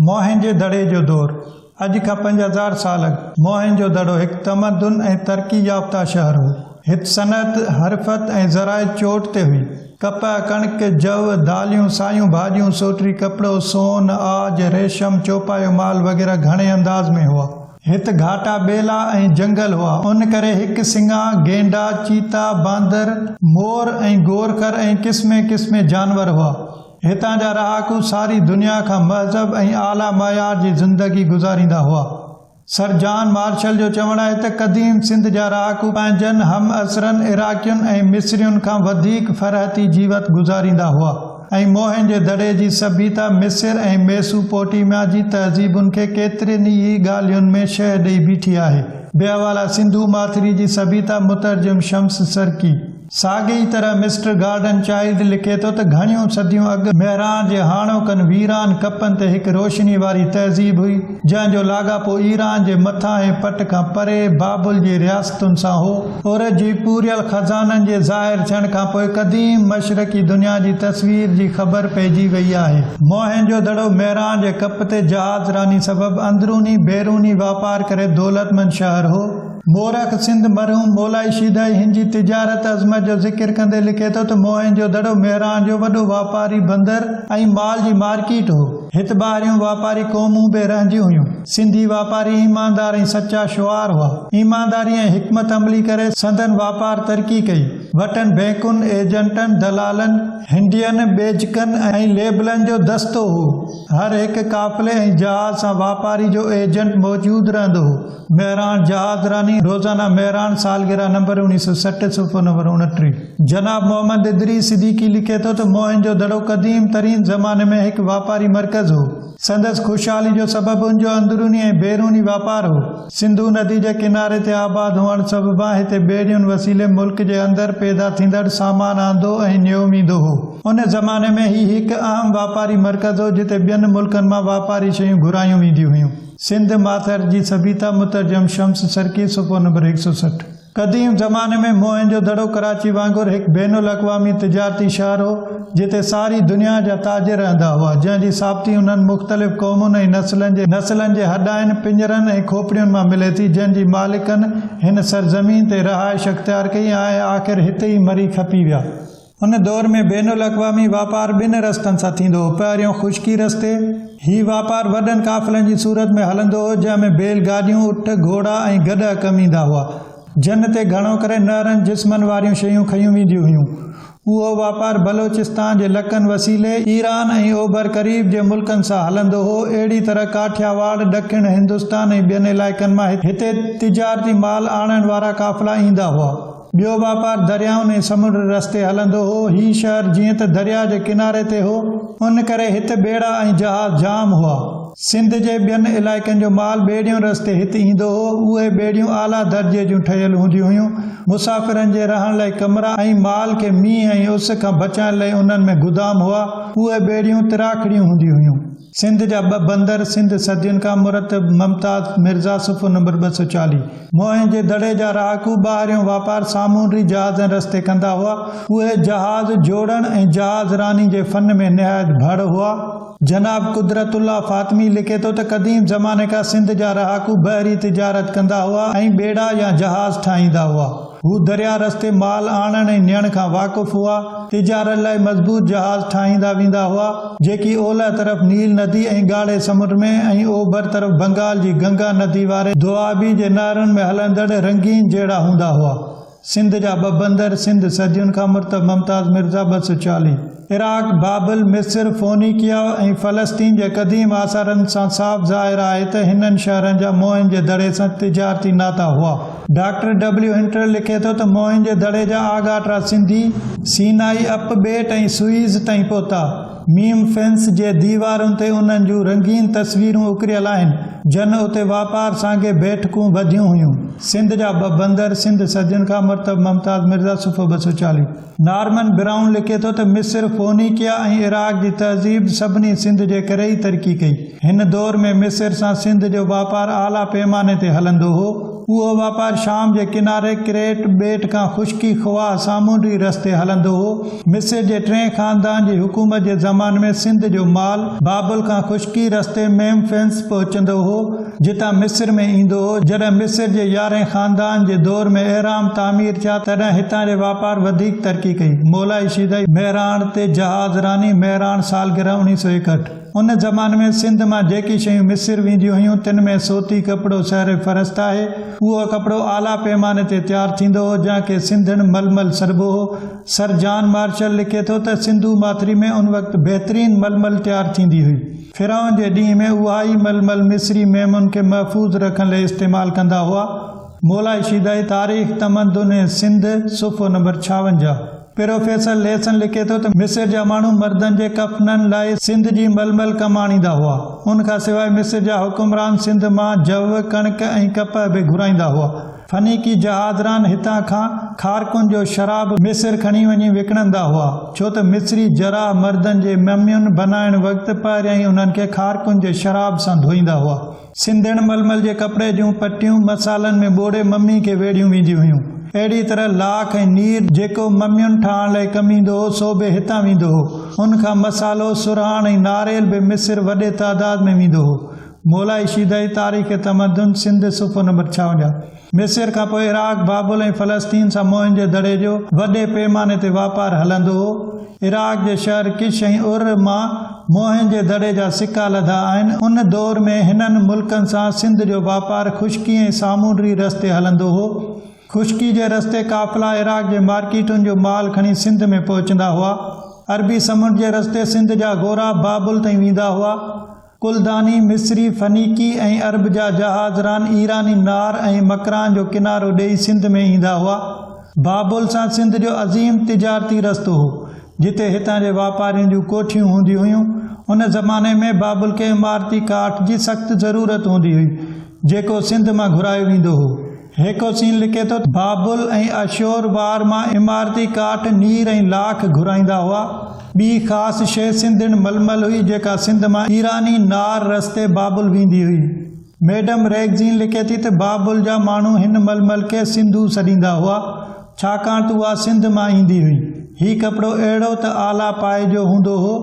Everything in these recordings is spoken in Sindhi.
موهن جي دڙي جو دور، اڄ کان 5000 سال اڳ، موهن جو دڙو هڪ تمدن ۽ ترقي يافته شهر هو. هت صنعت، حرفت ۽ زراعت چوٽ تي هئي. ڪپهه، ڪڻڪ، جؤ، داليون، سايون ڀاڄيون، سوٽري ڪپڙو، سون، عاج، ريشم، چوپايو مال وغيره گهڻي انداز ۾ هئا. هت گهاٽا ٻيلا ۽ جنگل هئا، ان ڪري هڪ سنگها، گينڊا، چيتا، باندر، مور ۽ گورخر ۽ قسمين قسمين جانور هئا. هتان جا رهاڪو ساري دنيا کان مهذب ۽ اعليٰ معيار جي زندگي گذاريندا هئا. سر جان مارشل جو چوڻ آهي ته قديم سنڌ جا رهاڪو پنهنجن همعصرن عراقين ۽ مصرين کان وڌيڪ فرحتي جيوت گذاريندا هئا ۽ موهن جي دڙي جي سڀيتا مصر ۽ ميسوپوٽيميا جي تهذيبن کي ڪيترين ئي ڳالهين ۾ شهه ڏئي بيٺي آهي. بحواله سنڌو ماٿري جي سڀيتا مترجم شمس سرڪي. ساڳيء ئي طرح مسٽر گارڊن چائلڊ لکي ٿو ته گهڻيون صديون اڳ مهراڻ جي هاڻوڪن ويران ڪپن تي هڪ روشني واري تهذيب هئي، جنهن جو لاڳاپو ايران جي مٿاهين پٽ کان پري بابل جي رياستن سان هو. اور جي پوريل خزانن جي ظاهر ٿيڻ کان پوء قديم مشرقي دنيا جي تصوير جي خبر پئجي وئي آهي. موهن جو دڙو مهراڻ جي ڪپ تي جهاز راني سبب اندروني بيروني واپار ڪري دولتمند شهر هو. مورخ سنڌ مرحوم مولائي شيدائي هن جي تجارت عظمت جو ذڪر ڪندي لکي ٿو ته موهن جو دڙو مهراڻ جو وڏو واپاري بندر ۽ مال جي مارڪيٽ هو. هت ٻاهريون واپاري قومون به رهنديون هيون. سنڌي واپاري ايماندار ۽ سچا شعار هئا. ايمانداري ۽ حڪمت عملي ڪري سندن واپار ترقي ڪئي. وٽن بئنڪن، ايجنٽن، دلالن، هنڊين، ٻيجڪن ۽ ليبلن جو دستو هو. هر هڪ قافلي ۽ جهاز سان واپاري جو ايجنٽ موجود رهندو هو. مهراڻ جهاز راني، روزانه مهراڻ، سالگرهه نمبر 1960، صفحو نمبر 29. جناب محمد ادريس صديقي لکي ٿو ته موهن جو دڙو قديم ترين زماني ۾ هڪ واپاري مرڪز هو. سندس خوشحالي جو سبب ان جو اندروني ۽ بيروني واپار هو. سنڌو ندي جي ڪناري تي آباد هئڻ سببان هتي ٻيڙين وسيلي ملڪ جي اندر پيدا ٿيندڙ سامان آندو ۽ نيو ويندو هو. ان زماني ۾ هي هڪ اهم واپاري مرڪز هو جتي ٻين ملڪن مان واپاري شيون گهرايون وينديون هيون. سنڌ ماٿر جي سڀيتا مترجم شمس سرڪي صفحو نمبر 160. قديم زماني ۾ موهن جو دڙو ڪراچي وانگر هڪ بين الاقوامي تجارتي شهر هو، جتي ساري دنيا جا تاجر رهندا هئا، جنهن جي ثابتي انهن مختلف قومن ۽ نسلن جي نسلن جي هڏائن، پڃرن ۽ کوپڙين مان ملي ٿي، جن جي مالڪن هن سرزمين تي رهائش اختيار ڪئي ۽ آخر هتي ئي مري کپي ويا. ان دور ۾ بين الاقوامي واپار ٻن رستن سان ٿيندو هو. پهريون خشڪي رستي. هي واپار وڏن قافلن جي صورت ۾ هلندو هو، جنهن ۾ بيل گاڏيون، اٺ، گهوڙا ۽ گڏهه ڪم ايندا هئا، جن تي گهڻو ڪري نهرن جسمن واريون شيون کنيون وينديون هيون. اهو واپار بلوچستان جي لڪن وسيلي ايران ۽ اوڀر قريب جي ملڪن سان هلندو هو. اهڙي طرح ڪاٺياواڙ، ڏکڻ هندستان ۽ ٻين علائقن مان هتي تجارتي مال آڻڻ وارا قافلا ايندا هئا. ٻيو واپار دريائن ۽ سمنڊ رستي هلندو هو. هي شهر جيئن ته درياء جي ڪناري تي هو، ان ڪري هت ٻيڙا ۽ جهاز جام هئا. سنڌ جي ٻين علائقن جو مال ٻيڙين رستي هت ايندو هو. اهي ٻيڙيون اعليٰ درجي جون ٺهيل هونديون هيون. مسافرن جي رهڻ لاء ڪمرا ۽ مال کي مينهن ۽ اس کان بچائڻ لاء انهن ۾ گدام هئا. اهي ٻيڙيون تراکڙيون هونديون هيون. سنڌ جا ٻه بندر، سنڌ صدين کان، مرتب، ممتاز مرزا، صفحو نمبر 240. موهن جي دڙي جا رهاڪو ٻاهريون واپار سامونڊي جهازن رستي ڪندا هئا. اهي جهاز جوڙڻ ۽ جهاز راني جي فن ۾ نهايت ڀڙ هئا. جناب قدرت الله فاطمي لکي ٿو ته قديم زماني کان سنڌ جا رهاڪو بحري تجارت ڪندا هئا ۽ ٻيڙا يا جهاز ٺاهيندا هئا. هو درياء رستي مال آڻڻ ۽ نيڻ کان واقف هئا. تجارت لاء مضبوط جهاز ٺاهيندا ويندا هئا، جيڪي اولهه طرف نيل ندي ۽ ڳاڙهي سمنڊ ۾ ۽ اوڀر طرف بنگال جي گنگا ندي واري دوآبي جي نهرن ۾ هلندڙ رنگين جهڙا هوندا هئا. سنڌ جا ٻه بندر، سنڌ صدين کان مرتب ممتاز مرزا 240. عراق، بابل، مصر، فونيقيا ۽ فلسطين جي قديم آثارن سان صاف ظاهر آهي ته هنن شهرن جا موهن جي دڙي سان تجارتي ناتا هئا. ڊاڪٽر ڊبليو هنٽر لکي ٿو ته موهن جي دڙي جا آڳاٽا سنڌي، سينائي اپ ٻيٽ ۽ سوئيز تائين پهتا. ميم فنس جي ديوارن تي انهن جون رنگين تصويرون اڪريل آهن، جن اتي واپار سانگي بيٺڪون ٻڌيون هيون. سنڌ جا ٻه بندر، سنڌ صدين کان، مرتب ممتاز مرزا، صفحو 240. نارمن برائون لکي ٿو ته مصر، فونيقيا ۽ عراق جي تهذيب سڀني سنڌ جي ڪري ئي ترقي ڪئي. هن دور ۾ مصر سان سنڌ جو واپار اعليٰ پيماني تي هلندو هو. اهو واپار شام جي ڪناري ڪريٽ ٻيٽ کان خشڪي خواهه سامونڊي رستي هلندو هو. مصر جي ٽئين خاندان جي حڪومت جي زماني ۾ سنڌ جو مال بابل کان خشڪي رستي ميمفنس پهچندو هو، جتان مصر ۾ ايندو هو. جڏهن مصر جي يارهين خاندان جي دور ۾ اهرام تعمير ٿيا، تڏهن هتان جي واپار وڌيڪ ترقي ڪئي. مولائي شيدائي، مهراڻ تي جهاز راني، مهراڻ سالگرهه 1961. ان زماني ۾ سنڌ مان جيڪي شيون مصر وينديون هيون، تن ۾ سوتي ڪپڙو سر فهرست آهي. اهو ڪپڙو اعليٰ پيماني تي تيار ٿيندو هو، جنهن کي سنڌڻ ململ سڏبو هو. سر جان مارشل لکي ٿو ته سنڌو ماٿري ۾ ان وقت بهترين ململ تيار ٿيندي هئي. فرعون جي ڏينهن ۾ اها ئي ململ مصري ميمن کي محفوظ رکڻ لئي استعمال ڪندا هئا. مولائي شيدائي، تاريخ تمدن سنڌ، صفحو نمبر 56. پروفيسر ليسن لکي ٿو ته مصر جا ماڻهو مردن جي ڪفنن لاء سنڌ جي ململ ڪم آڻيندا هئا. ان کان سواء مصر جا حڪمران سنڌ مان جؤ، ڪڻڪ ۽ ڪپهه به گهرائيندا هئا. فنيقي جهازران هتان کان کارڪن جو شراب مصر کڻي وڃي وڪڻندا هئا، ڇو ته مصري جراح مردن جي ممين بنائڻ وقت پهريائين انهن کي کارڪن جي شراب سان ڌوئيندا هئا. سنڌڻ ململ جي ڪپڙي جون پٽيون مصالحن ۾ ٻوڙي ممي کي ويڙهيون وينديون هيون. اهڙيء طرح لاک ۽ نير جيڪو ممين ٺاهڻ لاء ڪم ايندو هو، سو به هتان ويندو هو. ان کان مصالحو، سرهاڻ ۽ ناريل به مصر وڏي تعداد ۾ ويندو هو. مولائي شيدائي، تاريخ تمدن سنڌ، صفحو نمبر 56. مصر کان پوء عراق، بابل ۽ فلسطين سان موهن جي دڙي جو وڏي پيماني تي واپار هلندو هو. عراق جي شهر ڪش ۽ ار مان موهن جي دڙي جا سڪا لڌا آهن. ان دور ۾ هنن ملڪن سان سنڌ جو واپار خشڪي ۽ سامونڊي رستي هلندو هو. خشڪي جي رستي قافلا عراق جي مارڪيٽن جو مال کڻي سنڌ ۾ پهچندا هئا. عربي سمنڊ جي رستي سنڌ جا گورا بابل تائين ويندا هئا. ڪلداني، مصري، فنيقي ۽ عرب جا جهازران ايراني نار ۽ مڪران جو ڪنارو ڏيئي سنڌ ۾ ايندا هئا. بابل سان سنڌ جو عظيم تجارتي رستو هو، جتي هتان جي واپارين جون ڪوٺيون هونديون هيون. ان زماني ۾ بابل کي عمارتي ڪاٺ جي سخت ضرورت هوندي هئي، جيڪو سنڌ مان گهرايو ويندو هو. هيڪوسين لکي ٿو ته بابل ۽ اشور وار مان عمارتي ڪاٺ، نير ۽ لاک گهرائيندا هئا. ٻي خاص شيء سنڌين ململ هئي جيڪا سنڌ مان ايراني نار رستي بابل ويندي هئي. ميڊم ريگزين لکي ٿي ته بابل جا ماڻهو هن ململ کي سنڌو سڏيندا هئا، ڇاڪاڻ ته اها سنڌ مان ايندي هئي. هي ڪپڙو اهڙو ته اعليٰ پائي جو هوندو هو،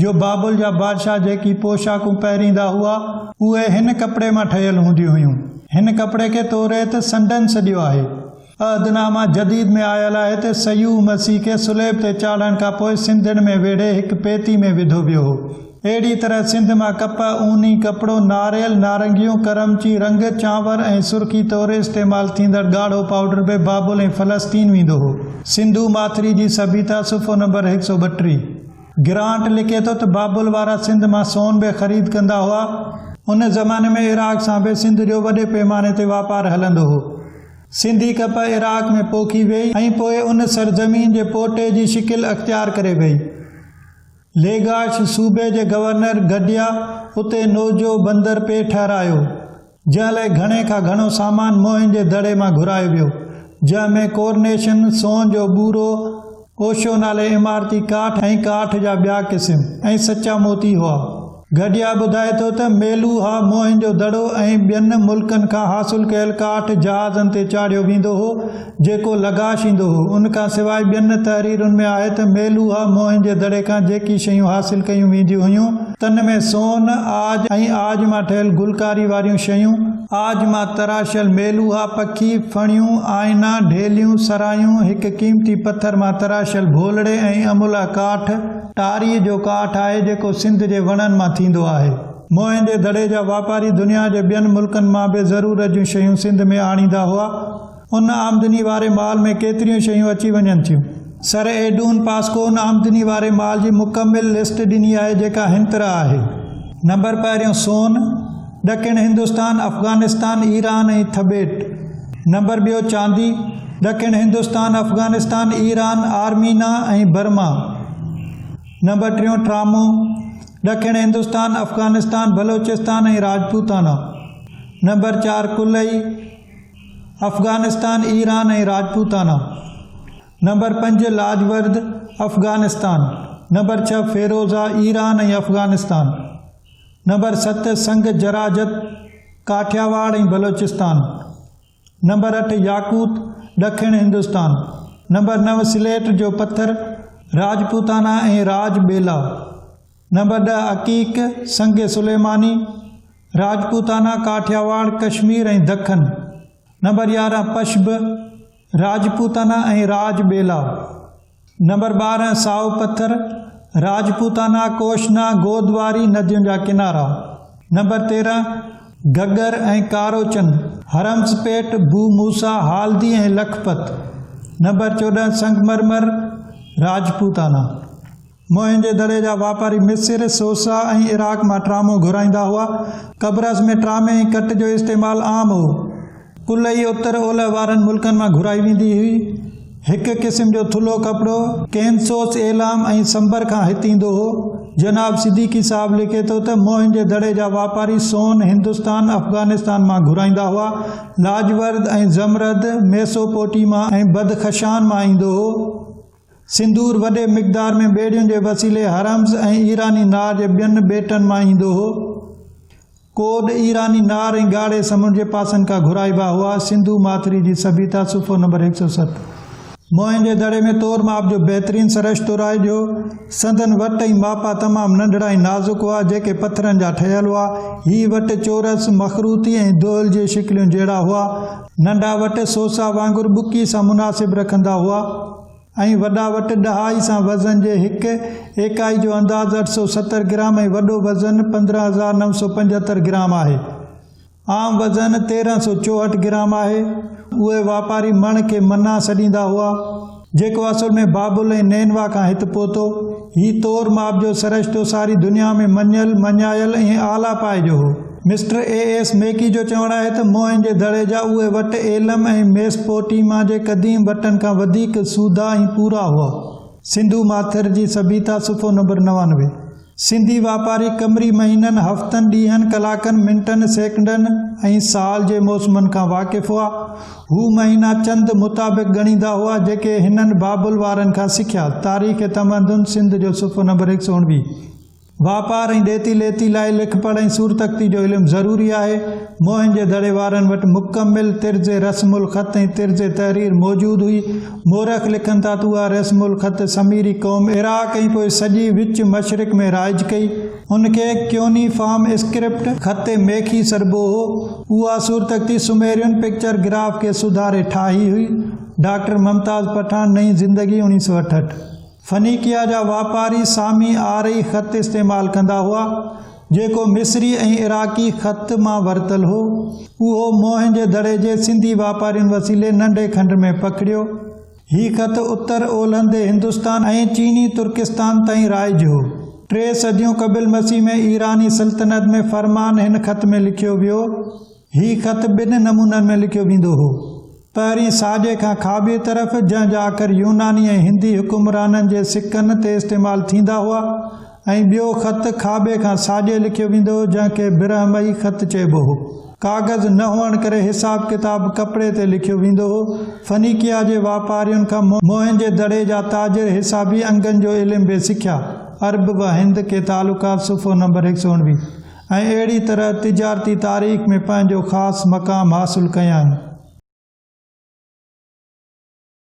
جو بابل جا بادشاهه جيڪي پوشاڪون پهريندا هئا، اهي هن ڪپڙي مان ٺهيل هونديون هيون. هن ڪپڙي کي توريت سنڊن سڏيو آهي. عهدنامه جديد ۾ آيل آهي ته سيوع مسيح کي صليب تي چاڙهڻ کان پوء سنڌين ۾ ويڙهي هڪ پيتي ۾ وڌو ويو هو. اهڙيء طرح سنڌ مان ڪپهه، اوني ڪپڙو، ناريل، نارنگيون، ڪرمچي رنگ، چانور ۽ سرخي طور استعمال ٿيندڙ ڳاڙهو پائوڊر به بابل ۽ فلسطين ويندو هو. سنڌو ماٿري جي سڀيتا، صفحو نمبر 132. گرانٽ لکي ٿو ته بابل وارا سنڌ مان سون به خريد ڪندا هئا. ان زماني ۾ عراق سان به سنڌ جو وڏي پيماني تي واپار هلندو هو. سنڌي ڪپهه عراق ۾ پوکي ويئي ۽ پوء ان سرزمين جي پوٽي جي شڪل اختيار ڪري ويئي. ليگاش صوبي جي گورنر گڊيا اتي نوجو بندر پئي ٺهرايو. جنهن لاء گهڻي کان گهڻو سامان موهن جي دڙي مان گهرايو ويو، جنهن ۾ ڪورنيشن، سون جو ٻورو، اوشو نالي عمارتي ڪاٺ ۽ ڪاٺ جا ٻيا قسم ۽ سچا موتي هئا. گهڊيا ٻڌائي ٿو ته ميلوها، موهن جو دڙو ۽ ٻين ملڪن کان حاصل ڪيل ڪاٺ جهازن تي چاڙهيو ويندو هو، جيڪو لگاش ايندو هو. ان کان سواء ٻين تحريرن ۾ آهي ته ميلوها، موهن جي دڙي کان جيڪي شيون حاصل ڪيون وينديون هيون، تن ۾ سون، عاج ۽ عاج مان ٺهيل گلڪاري واريون شيون، عاج مان تراشيل ميلوها، پکي، ڦڻيون، آئينا، ڍيليون، سرايون، هڪ قيمتي پٿر مان تراشيل ڀولڙي ۽ املهه ڪاٺ، ٽاريء جو ڪاٺ آهي جيڪو سنڌ جي وڻن مان ٿيندو آهي. موهن جي دڙي جا واپاري دنيا جي ٻين ملڪن مان به ضرورت جون شيون سنڌ ۾ آڻيندا هئا. ان آمدني واري مال ۾ ڪيتريون شيون اچي وڃن ٿيون. سر ايڊون پاسڪو ان آمدني واري مال جي مڪمل لسٽ ڏني آهي جيڪا هن طرح آهي. نمبر پهريون سون، ڏکڻ هندستان، افغانستان، ايران ۽ ٿٻيٽ. نمبر ٻيو چاندي، ڏکڻ Hindustan, Afghanistan, Iran, Armenia ۽ Burma. Number ٽيون ٽرامو، ڏکڻ هندستان، افغانستان، بلوچستان ۽ راجپوتانا. نمبر چار ڪلهي، افغانستان، ايران ۽ راجپوتانا. نمبر پنج لاجورد، افغانستان. نمبر ڇهه فيروزه، ايران ۽ افغانستان. نمبر ست سنگ جراجت، ڪاٺياواڙ ۽ بلوچستان. نمبر اٺ ياقوت، ڏکڻ هندستان. نمبر نو سليٽ جو پٿر، راجپوتانا ۽ راج ٻيلا. نمبر ڏهه عقيق، سنگ سليماني، راجپوتانا، ڪاٺياواڙ، ڪشمير ۽ دکن. نمبر 11 پشب، راجپوتانا ۽ راج ٻيلا. نمبر 12 سائو پٿر، راجپوتانا، ڪوشنا، گودواري ندين جا ڪنارا. نمبر 13 گگر ۽ ڪاروچن، هرمز پيٽ، بو موسيٰ، هالدي ۽ لکپت. نمبر 14 سنگمرمر، راجپوتانا. موهن جي دڙي جا واپاري مصر، سوسا ۽ عراق مان ٽرامو گهرائيندا هئا. قبرص ۾ ٽرامي ۽ ڪٽ جو استعمال عام هو. ڪلهي اتر اولهه وارن ملڪن مان گهرائي ويندي هئي. هڪ قسم جو ٿلهو ڪپڙو ڪينسوس، ايلام ۽ سمبر کان هت ايندو هو. جناب صديقي صاحب لکي ٿو ته موهن جي دڙي جا واپاري سون هندستان، افغانستان مان گهرائيندا هئا. لاجورد ۽ زمرد ميسوپوٽيما ۽ بدخشان مان ايندو هو. سندور وڏي مقدار ۾ ٻيڙين جي وسيلي هرمز ۽ ايراني نار جي ٻين ٻيٽن مان ايندو هو. ڪوڏ ايراني نار ۽ ڳاڙهي سمنڊ جي پاسن کان گهرائبا هئا. سنڌو ماٿري جي سڀيتا، صفحو نمبر 107. موهن جي دڙي ۾ تور ماپ جو بهترين سرشتو رائج هو. سندن وٽ ۽ ماپا تمام ننڍڙا ۽ نازڪ هئا، جيڪي پٿرن جا ٺهيل هئا. هي وٽ چورس، مخروطي ۽ دهل جي شڪلين جهڙا هئا. ننڍا وٽ سوسا وانگر ٻڪي سان مناسب رکندا هئا ۽ وڏا وٽ ڏهائي سان وزن جي هڪ ايڪائي جو انداز 870 گرام ۽ وڏو وزن 15975 گرام آهي. عام وزن 1364 گرام آهي. اهي واپاري مڻ کي منا سڏيندا هئا. جيڪو اصل ۾ بابل ۽ نينوا کان هت پهتو. هي تور ماپ جو سرشتو ساري دنيا ۾ مڃيل، مڃايل ۽ اعليٰ پائي جو هو. مسٽر اي ايس ميڪي جو چوڻ آهي ته موهن جي دڙي جا اهي وٽ ايلم ۽ ميسپوٽيما جي قديم وٽن کان وڌيڪ سوڌا ۽ پورا هئا. سنڌو ماٿر جي سڀيتا صفحو نمبر 99. سنڌي واپاري قمري مهينن، هفتن، ڏينهن، ڪلاڪن، منٽن، سيڪنڊن ۽ سال جي موسمن کان واقف هئا. هو مهينا چند مطابق ڳڻيندا هئا، جيڪي هنن بابل وارن کان سکيا. تاريخ تمدن سنڌ جو صفحو نمبر 119. واپار ۽ ڏيتي ليتي لاء لکپڙهه ۽ صورتخطي جو علم ضروري آهي. موهن جي دڙي وارن وٽ مڪمل طرز رسم الخط ۽ طرز تحرير موجود هئي. مورخ لکن ٿا ته اها رسم الخط سميري قوم عراق ۽ پوء سڄي وچ مشرق ۾ رائج ڪئي. ان کي ڪيونيفارم اسڪرپٽ، خط ميخي، سڏبو هو. اها صورتخطي سميرين پڪچر گراف کي سڌاري ٺاهي هئي. ڊاڪٽر ممتاز پٺاڻ، نئين زندگي، 1968. فنيقيا جا واپاري سامي آرئي خط استعمال ڪندا هئا، جيڪو مصري ۽ عراقي خط مان ورتل هو. اهو موهن جي دڙي جي سنڌي واپارين وسيلي ننڍي کنڊ ۾ پکڙيو. هي خط اتر اولهندي هندستان ۽ چيني ترڪستان تائين رائج هو. ٽي صديون قبل مسيح ۾ ايراني سلطنت ۾ فرمان هن خط ۾ لکيو ويو. هي خط ٻن نمونن ۾ لکيو ويندو هو. پهرين ساڄي کان کاٻي طرف، جنهن جا اکر يوناني ۽ هندي حڪمرانن جي سڪن تي استعمال ٿيندا هئا ۽ ٻيو خط کاٻي کان ساڄي لکيو ويندو هو، جنهن کي برهمئي خط چئبو هو. ڪاغذ نه هئڻ ڪري حساب ڪتاب ڪپڙي تي لکيو ويندو هو. فنيقيا جي واپارين کان موهن جي دڙي جا تاجر حسابي انگن جو علم به سکيا. عرب و هند ڪي تعلقات صفحو نمبر 119. ۽ اهڙي طرح تجارتي تاريخ ۾ پنهنجو خاص مقام حاصل ڪيائين.